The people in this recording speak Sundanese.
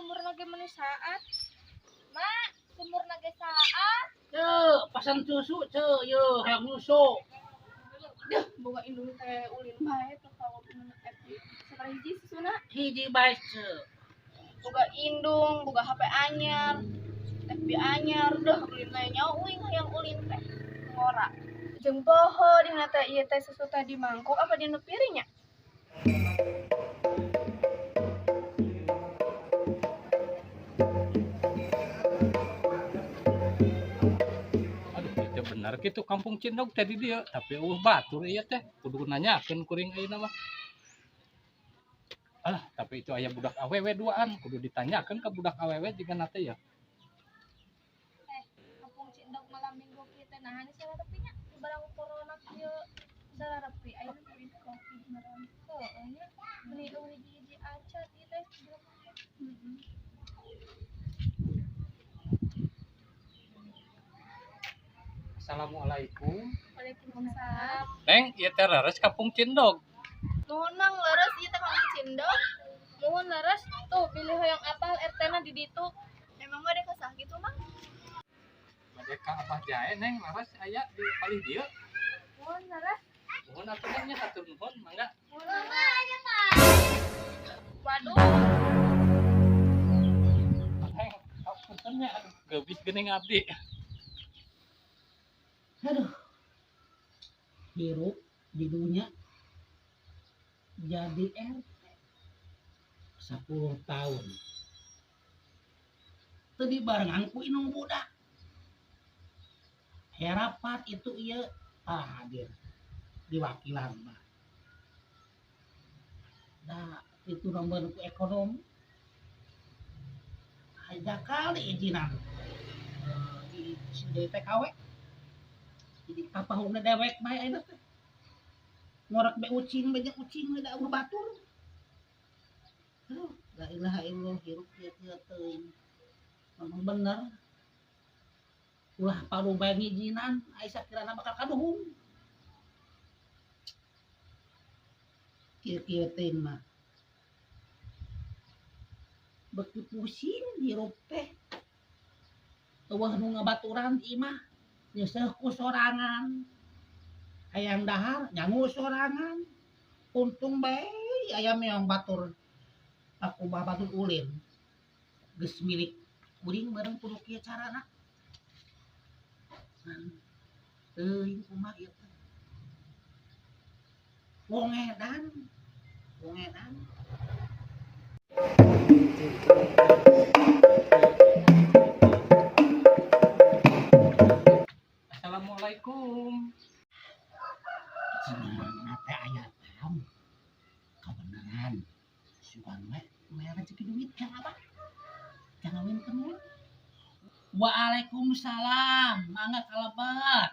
Sumurna ge meuni saat. Mak, sumurna ge saat. Ceu, pasan susu ceu, yeuh hayang nyusu. Duh, boga indung teh ulin bae teh tahu menurut Epi. Sabaraha hiji susuna? Hiji bae ceu. Boga indung, boga HP anyar, FB anyar, duh ulin teh nyawa uing hayang ulin teh. Ngora. Jeung poho dina teh ieu teh susu teh di mangkok apa di nu piring nya? Aduh, itu bener gitu kampung Cindog tadi dia, tapi eueuh batur ieu teh, kudu nanyakeun kuring ayeuna mah. Alah, tapi itu aya budak awewe duaan, kudu ditanyakeun ka budak awewe jigana teh ya. Kampung Cindog malam minggu kieu teh naha nih sarepi nya barang corona kieu sarepi ayeuna Kopi kopi beneran. Heueuh nya meuni eueuh hiji-hiji acan ieu teh jelema teh. Heeh. Assalamualaikum. Waalaikumsalam. Neng, ieu teh leres kampung Cindog. Nuhun Mang, leres ieu teh kampung Cindog. Nuhun leres tuh bilih hoyong apal RT-na di ditu. Emang bade ka saha kitu Mang? Bade ka Abah Jae Neng, leres aya di palih dieu. Nuhun leres. Nuhun atuh Neng nya hatur nuhun mangga. Waduh, Neng, punten nya aduh geubis geuning abdi. Aduh. Hirup di dunia jadi RT 10 tahun. Teu dibarengan ku indung budak. Herapat itu ieu hadir diwakilan mah. Nah, itu nomor ku ekonomi. Aja kali izinan. Di di TKW. Jadi kapahungna dewek bae ayeuna teh. Ngorek be ucing be jeung ucing we da eueuh batur. Aduh, la ilaha illallah hirup kieu-kieu teuing. Memang bener. Ulah palu bae ngijinan, ai sakirana bakal kaduhung. Kieu-kieu teuing mah. Beuki pusing hirup teh. Eueuh nu ngabaturan di imah, nyeuseuh ku sorangan. Hayang dahar nyangu sorangan. Untung bae aya meong batur. Aku mah batur ulin. Geus milik kuring bareng kudu kieu carana. Teuing kumaha ieu teh. Wong edan. Wong edan. Assalamualaikum. Cenah teh aya tamu. Kabeneran. Sugan we mere rezeki duit ka abah. Jangan winten. Waalaikumsalam. Mangga kalebet.